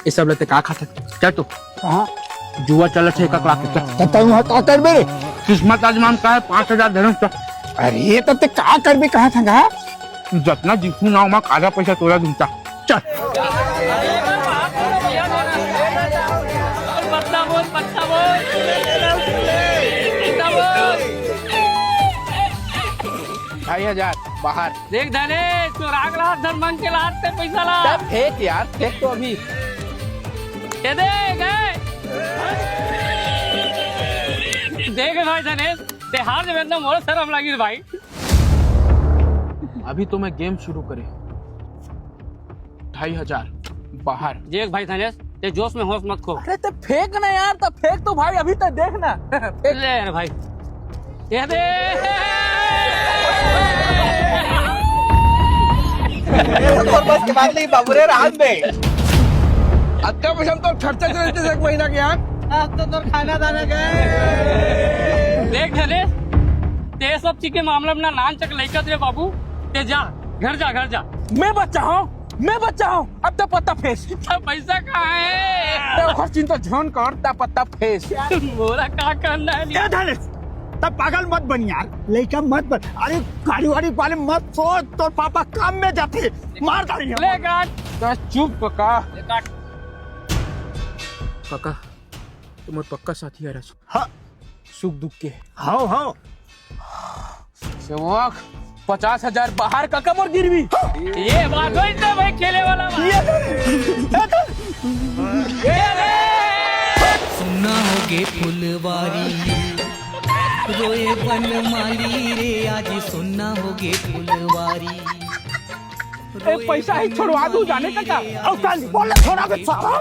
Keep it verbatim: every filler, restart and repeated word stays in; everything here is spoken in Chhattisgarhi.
ये सब लेते का खाते? चल तो। कहाँ? जुआ चलत हे, एक लाख के। त तैं उहाँ का करबे रे? किस्मत आजमान का है, पाँच हजार धरम चल। अरे, त ते का करबे कहा था गा? जतना जीतहूँ ना, ओमा आधा पैसा तोला दूँ, चल। चल। पत्ता बोल, पत्ता बोल। पत्ता बोल। ढाई हजार बाहर। देख धनेश, तोर आग ला धर, मंग के लात ते पैसा ला। तब फेंक यार, फेंक तो अभी। ये देख, ए। देख भाई धनेश, ते हार जबे ना, मोर शरम लागिस भाई। अभी तो मैं गेम शुरू करे। ढाई हजार बाहर। देख भाई धनेश, ते जोश में होश मत खो। अरे ते फेंक ना यार, त फेंक तो भाई, अभी तो देख ना। फेंक। ले यार भाई, ये दे। ये तो तोर बस के बात नहीं बाबू रे, राहन दे। अतका पैसा हम तो खर्चा चलते एक महीना के यार। अब तो तोर खाना दाना गए। देख धनेश, ते सब चीज के मामला में ना नान चक लइका रे बाबू, ते जा, घर जा, घर जा। मैं बच्चा हूँ, मैं बच्चा हूँ, अब तो पत्ता फेंक। त पैसा कहाँ है? ते ओखर चिंता झन कर, त पत्ता फेंक। मोला का करना है? ए धनेश, त पागल मत बन यार, लइका मत बन। अरे गाड़ी वाड़ी वाले मत सोच, तोर पापा काम में जाथे, मार डाली हम। ले काट। त चुप कका। ले काट। कका, ते मोर पक्का साथी हरस। हाँ। सुख दुख के। हव, हव। सेवक, पचास हजार बाहर कका मोर गिरवी। ये बात होइस ना भाई, खेले वाला बात। ये तो, ये तो। सुन्ना होगे फुलवारी, रोए बनमाली रे, आज सुन्ना होगे फुलवारी। ए, पैसा ही छोड़वा दूं जाने का क्या? अउ काल बोले छोड़ा बे सारा।